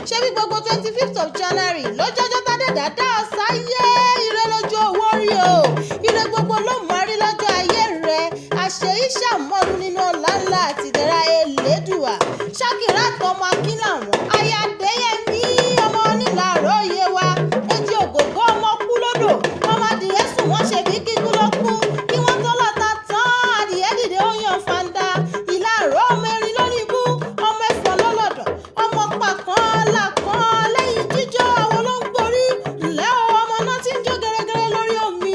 Ṣé bí gbogbo 25th of January lọ́jọ́jọ́ tádẹ́dá dá ọ sáyé, ire lójú owó rí o, ire gbogbo ló máa rí lọ́jọ́ ayé rẹ̀. Àṣeyí ṣàmọ́dún nínú ọlá ńlá àti ìdẹ̀ra Elédùà. Ṣakirat ọmọ Akínláwọ̀n, aya Adéyẹmí ọmọ onílàárọ̀ Yewa, èjì ògògó ọmọ kú lódò, ọmọ adìyẹ sùn wọ́n ṣe bí kíkú ló kú, kí wọ́n tó lọ́ta tán, adìyẹ dìde ó yan fanda. Ìlàrọ̀ ọmọ erin lórí ibú, ọmọ ẹ̀fọ́ lọ́lọ́dọ̀, ọmọ pàkan làkan lẹ́yìn jíjọ́ àwọn ló ń gborí. Ǹlẹ́ o, ọmọ náà ti ń jó gẹ́rẹ́gẹ́rẹ́ lórí omi,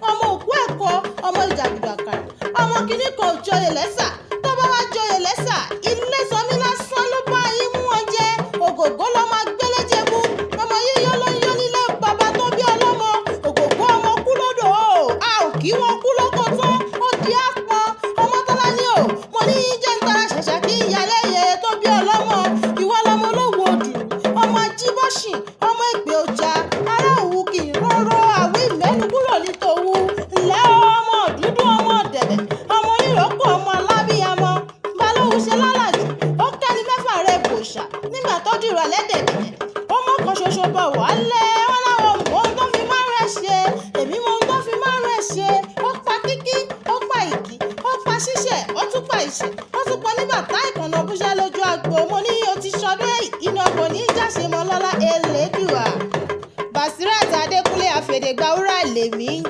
ọmọ òkú ẹ̀kọ́, ọmọ ìjàgùdàkàrà, ọmọ kìíní kan ò joyè lẹ́sà, tó bá wá joyè lẹ́sà, ilé sọmí lásán ló bá yín mú wọn jẹ. Ògògó ló máa gbéléjẹ̀bú, ọmọ yíyó ló ń yó nílé bàbá tó bí ọlọ́mọ. Ògògó ọmọ kú lódò o, a ò kí wọn kú lóko tán, ó di àpọn. Ọmọ Tọ́lá ní o, mo ní jẹ́ ń tara ṣàṣà kí n yálé yẹ tó bí ọlọ́mọ. Ìwọ lọmọ olówó odù, ọmọ ajíbọ́sìn, ọmọ ìpè ọjà, ará òwú kì í róró, àwí mẹ́nu kúrò ní tòwú. Ǹlẹ́ o, ọmọ dúdú, ọmọ dẹ̀dẹ̀, ọmọ oníròkò, ọmọ alábíyamọ. Balógun ṣe lálàjù, ó kẹ́ni mẹ́fà rẹ̀ bòṣà nígbà tó dìrọ̀ lẹ́dẹ̀dẹ̀. Ó mọ̀ kan ṣoṣo bọ̀ wálé, wọ́n láwọn mọ ohun tó fi márùn ẹ̀ ṣe, èmi mọ ohun tó fi márùn ẹ̀ ṣe. Ó pa kíkí, ó pa ìkí, ó pa ṣíṣẹ̀, ó tún pa ìṣẹ̀, ó tún pa nígbà tá ìkànnà búṣẹ́ lójú agbo. Mo ní o ti ṣọdún iná kò ní í jáṣe mọ́ lọ́lá Elédùà. Basirat Adékúnlé Afèdègbàwúrà lèmi ń